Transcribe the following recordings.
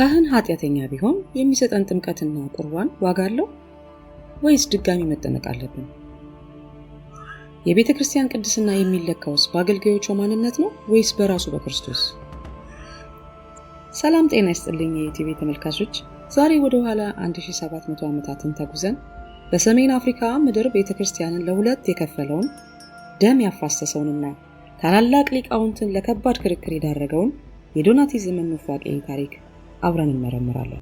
ካህን ኃጢአተኛ ቢሆን የሚሰጠን ጥምቀትና ቁርባን ዋጋ አለው ወይስ ድጋሚ መጠመቅ አለብን? የቤተ ክርስቲያን ቅድስና የሚለካውስ በአገልጋዮቿ ማንነት ነው ወይስ በራሱ በክርስቶስ? ሰላም ጤና ይስጥልኝ የኢቲቪ ተመልካቾች፣ ዛሬ ወደ ኋላ 1700 ዓመታትን ተጉዘን በሰሜን አፍሪካ ምድር ቤተ ክርስቲያንን ለሁለት የከፈለውን፣ ደም ያፋሰሰውንና ታላላቅ ሊቃውንትን ለከባድ ክርክር የዳረገውን የዶናቲዝምን ኑፋቄ ታሪክ አብረን እንመረምራለን።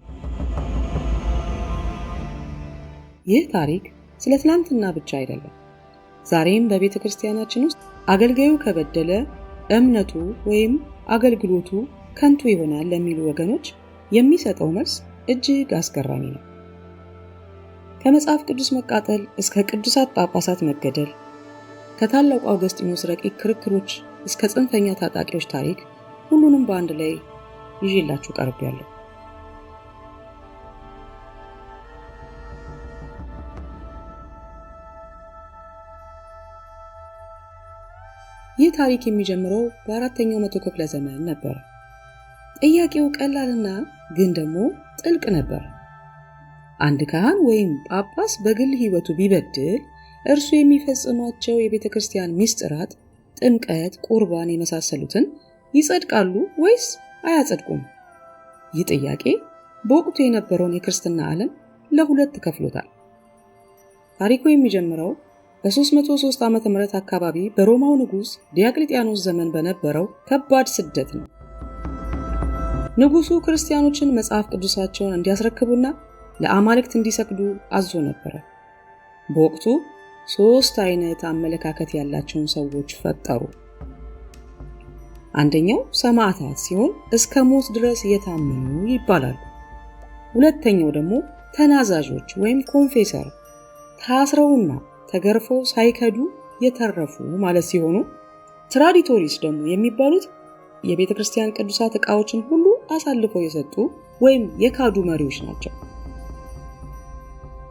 ይህ ታሪክ ስለ ትናንትና ብቻ አይደለም። ዛሬም በቤተ ክርስቲያናችን ውስጥ አገልጋዩ ከበደለ እምነቱ ወይም አገልግሎቱ ከንቱ ይሆናል ለሚሉ ወገኖች የሚሰጠው መልስ እጅግ አስገራሚ ነው። ከመጽሐፍ ቅዱስ መቃጠል እስከ ቅዱሳት ጳጳሳት መገደል፣ ከታላቁ አውገስጢኖስ ረቂቅ ክርክሮች እስከ ጽንፈኛ ታጣቂዎች ታሪክ፣ ሁሉንም በአንድ ላይ ይዤላችሁ ቀርቤያለሁ። ይህ ታሪክ የሚጀምረው በ4ኛው መቶ ክፍለ ዘመን ነበር። ጥያቄው ቀላልና ግን ደግሞ ጥልቅ ነበር። አንድ ካህን ወይም ጳጳስ በግል ሕይወቱ ቢበድል እርሱ የሚፈጽማቸው የቤተ ክርስቲያን ምስጢራት፣ ጥምቀት፣ ቁርባን የመሳሰሉትን ይጸድቃሉ ወይስ አያጸድቁም? ይህ ጥያቄ በወቅቱ የነበረውን የክርስትና ዓለም ለሁለት ከፍሎታል። ታሪኩ የሚጀምረው በ303 ዓመተ ምህረት አካባቢ በሮማው ንጉሥ ዲዮቅልጥያኖስ ዘመን በነበረው ከባድ ስደት ነው። ንጉሱ ክርስቲያኖችን መጽሐፍ ቅዱሳቸውን እንዲያስረክቡና ለአማልክት እንዲሰግዱ አዞ ነበረ። በወቅቱ ሶስት አይነት አመለካከት ያላቸውን ሰዎች ፈጠሩ። አንደኛው ሰማዕታት ሲሆን እስከ ሞት ድረስ የታመኑ ይባላሉ። ሁለተኛው ደግሞ ተናዛዦች ወይም confessor፣ ታስረውና ተገርፈው ሳይከዱ የተረፉ ማለት ሲሆኑ፣ traditores ደግሞ የሚባሉት የቤተ ክርስቲያን ቅዱሳት ዕቃዎችን ሁሉ አሳልፈው የሰጡ ወይም የካዱ መሪዎች ናቸው።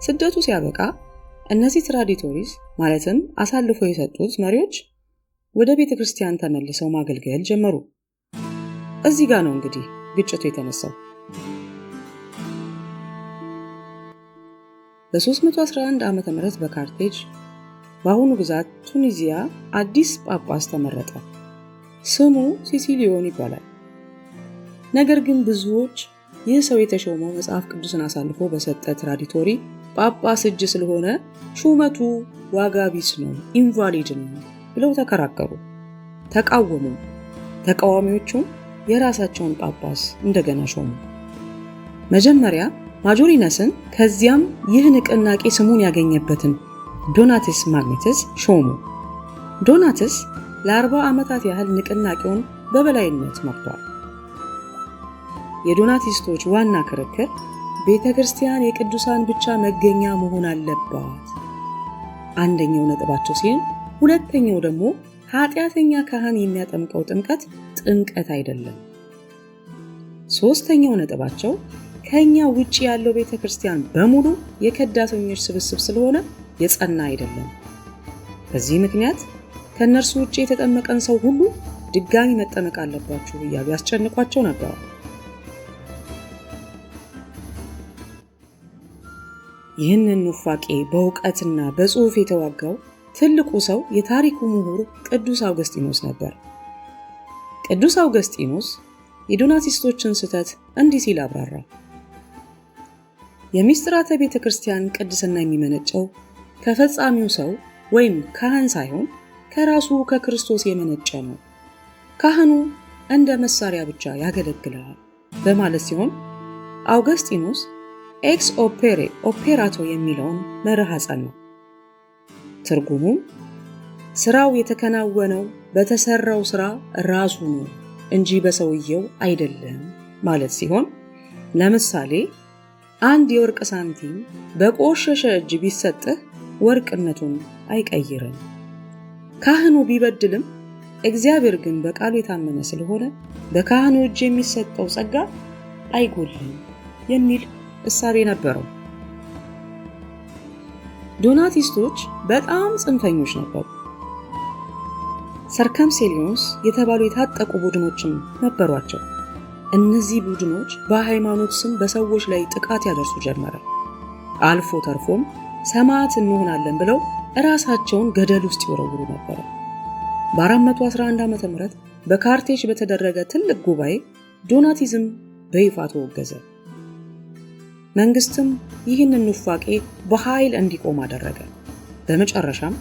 ስደቱ ሲያበቃ እነዚህ traditores፣ ማለትም አሳልፈው የሰጡት መሪዎች፣ ወደ ቤተ ክርስቲያን ተመልሰው ማገልገል ጀመሩ። እዚህ ጋር ነው እንግዲህ ግጭቱ የተነሳው። በ311 ዓመተ ምህረት በካርቴጅ፣ በአሁኑ ግዛት ቱኒዚያ፣ አዲስ ጳጳስ ተመረጠ። ስሙ ሲሲሊዮን ይባላል። ነገር ግን ብዙዎች ይህ ሰው የተሾመው መጽሐፍ ቅዱስን አሳልፎ በሰጠ traditore ጳጳስ እጅ ስለሆነ ሹመቱ ዋጋ ቢስ ነው፣ invalid ነው ብለው ተከራከሩ፣ ተቃወሙ። ተቃዋሚዎቹም የራሳቸውን ጳጳስ እንደገና ሾሙ። መጀመሪያ ማጆሪነስን፣ ከዚያም ይህ ንቅናቄ ስሙን ያገኘበትን ዶናትስ ማግኔትስ ሾሙ። ዶናትስ ለ40 ዓመታት ያህል ንቅናቄውን በበላይነት መርቷል። የዶናቲስቶች ዋና ክርክር ቤተ ክርስቲያን የቅዱሳን ብቻ መገኛ መሆን አለባት አንደኛው ነጥባቸው ሲሆን፣ ሁለተኛው ደግሞ ኃጢአተኛ ካህን የሚያጠምቀው ጥምቀት ጥምቀት አይደለም። ሶስተኛው ነጥባቸው ከኛ ውጪ ያለው ቤተ ክርስቲያን በሙሉ የከዳተኞች ስብስብ ስለሆነ የጸና አይደለም። በዚህ ምክንያት ከእነርሱ ውጪ የተጠመቀን ሰው ሁሉ ድጋሚ መጠመቅ አለባችሁ እያሉ ያስጨንቋቸው ነበር። ይህንን ኑፋቄ በእውቀትና በጽሑፍ የተዋጋው ትልቁ ሰው የታሪኩ ምሁር ቅዱስ አውገስጢኖስ ነበር። ቅዱስ አውገስጢኖስ የዶናቲስቶችን ስህተት እንዲህ ሲል አብራራ። የሚስጥራተ ቤተ ክርስቲያን ቅድስና የሚመነጨው ከፈጻሚው ሰው ወይም ካህን ሳይሆን ከራሱ ከክርስቶስ የመነጨ ነው። ካህኑ እንደ መሳሪያ ብቻ ያገለግላል በማለት ሲሆን፣ አውገስጢኖስ ex opere operato የሚለውን መርህ አጸና። ትርጉሙም ስራው የተከናወነው በተሰራው ስራ ራሱ ነው እንጂ በሰውየው አይደለም ማለት ሲሆን፣ ለምሳሌ አንድ የወርቅ ሳንቲም በቆሸሸ እጅ ቢሰጥህ ወርቅነቱን አይቀይርም። ካህኑ ቢበድልም እግዚአብሔር ግን በቃሉ የታመነ ስለሆነ በካህኑ እጅ የሚሰጠው ጸጋ አይጎልም የሚል እሳቤ ነበረው። ዶናቲስቶች በጣም ጽንፈኞች ነበሩ። Circumcellions የተባሉ የታጠቁ ቡድኖችም ነበሯቸው። እነዚህ ቡድኖች በሃይማኖት ስም በሰዎች ላይ ጥቃት ያደርሱ ጀመረ። አልፎ ተርፎም ሰማዕት እንሆናለን ብለው እራሳቸውን ገደል ውስጥ ይወረውሩ ነበር። በ411 ዓመተ ምህረት በካርቴጅ በተደረገ ትልቅ ጉባኤ ዶናቲዝም በይፋ ተወገዘ። መንግስትም ይህንን ኑፋቄ በኃይል እንዲቆም አደረገ። በመጨረሻም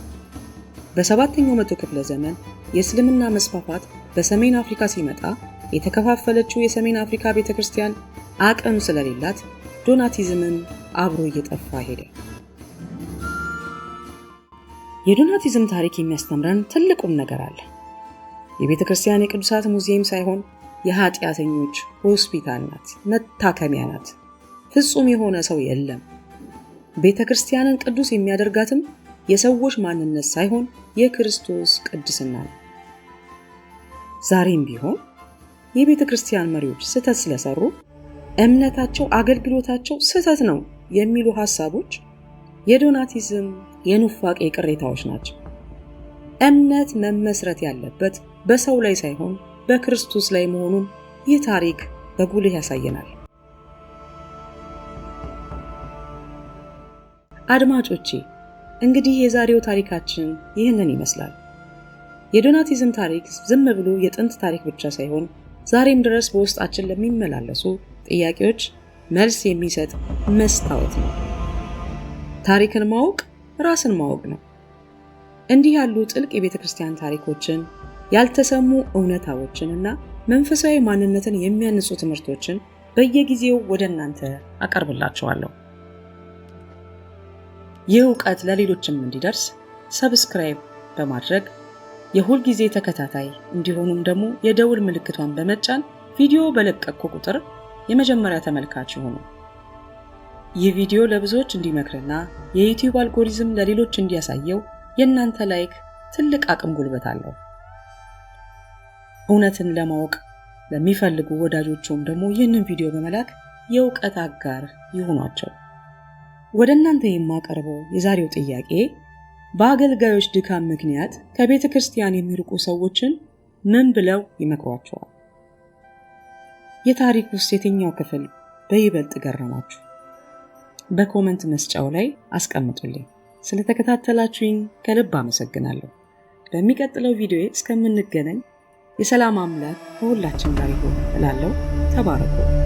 በ7ኛው መቶ ክፍለ ዘመን የእስልምና መስፋፋት በሰሜን አፍሪካ ሲመጣ የተከፋፈለችው የሰሜን አፍሪካ ቤተክርስቲያን አቅም ስለሌላት ዶናቲዝምም አብሮ እየጠፋ ሄደ። የዶናቲዝም ታሪክ የሚያስተምረን ትልቁም ነገር አለ። የቤተክርስቲያን የቅዱሳት ሙዚየም ሳይሆን የኃጢአተኞች ሆስፒታል ናት፣ መታከሚያ ናት። ፍጹም የሆነ ሰው የለም። ቤተክርስቲያንን ቅዱስ የሚያደርጋትም የሰዎች ማንነት ሳይሆን የክርስቶስ ቅድስና ነው። ዛሬም ቢሆን የቤተክርስቲያን መሪዎች ስህተት ስለሰሩ እምነታቸው፣ አገልግሎታቸው ስህተት ነው የሚሉ ሐሳቦች የዶናቲዝም የኑፋቄ ቅሬታዎች ናቸው። እምነት መመስረት ያለበት በሰው ላይ ሳይሆን በክርስቶስ ላይ መሆኑን ይህ ታሪክ በጉልህ ያሳየናል። አድማጮቼ፣ እንግዲህ የዛሬው ታሪካችን ይህንን ይመስላል። የዶናቲዝም ታሪክ ዝም ብሎ የጥንት ታሪክ ብቻ ሳይሆን ዛሬም ድረስ በውስጣችን ለሚመላለሱ ጥያቄዎች መልስ የሚሰጥ መስታወት ነው። ታሪክን ማወቅ ራስን ማወቅ ነው። እንዲህ ያሉ ጥልቅ የቤተክርስቲያን ታሪኮችን፣ ያልተሰሙ እውነታዎችን እና መንፈሳዊ ማንነትን የሚያንጹ ትምህርቶችን በየጊዜው ወደ እናንተ አቀርብላችኋለሁ። ይህ እውቀት ለሌሎችም እንዲደርስ subscribe በማድረግ የሁል ጊዜ ተከታታይ እንዲሆኑም ደግሞ የደውል ምልክቷን በመጫን ቪዲዮ በለቀቅኩ ቁጥር የመጀመሪያ ተመልካች ይሁኑ። ይህ ቪዲዮ ለብዙዎች እንዲመክርና የዩቲዩብ አልጎሪዝም ለሌሎች እንዲያሳየው የእናንተ like ትልቅ አቅም ጉልበት አለው። እውነትን ለማወቅ ለሚፈልጉ ወዳጆችም ደግሞ ይህንን ቪዲዮ በመላክ የእውቀት አጋር ይሁኗቸው። ወደ እናንተ የማቀርበው የዛሬው ጥያቄ በአገልጋዮች ድካም ምክንያት ከቤተ ክርስቲያን የሚርቁ ሰዎችን ምን ብለው ይመክሯቸዋል? የታሪክ ውስጥ የትኛው ክፍል በይበልጥ ገረማችሁ? በ comment መስጫው ላይ አስቀምጡልኝ። ስለተከታተላችሁኝ ከልብ አመሰግናለሁ። በሚቀጥለው ቪዲዮ እስከምንገናኝ የሰላም አምላክ ከሁላችን ጋር ይሁን እላለሁ። ተባረኩ።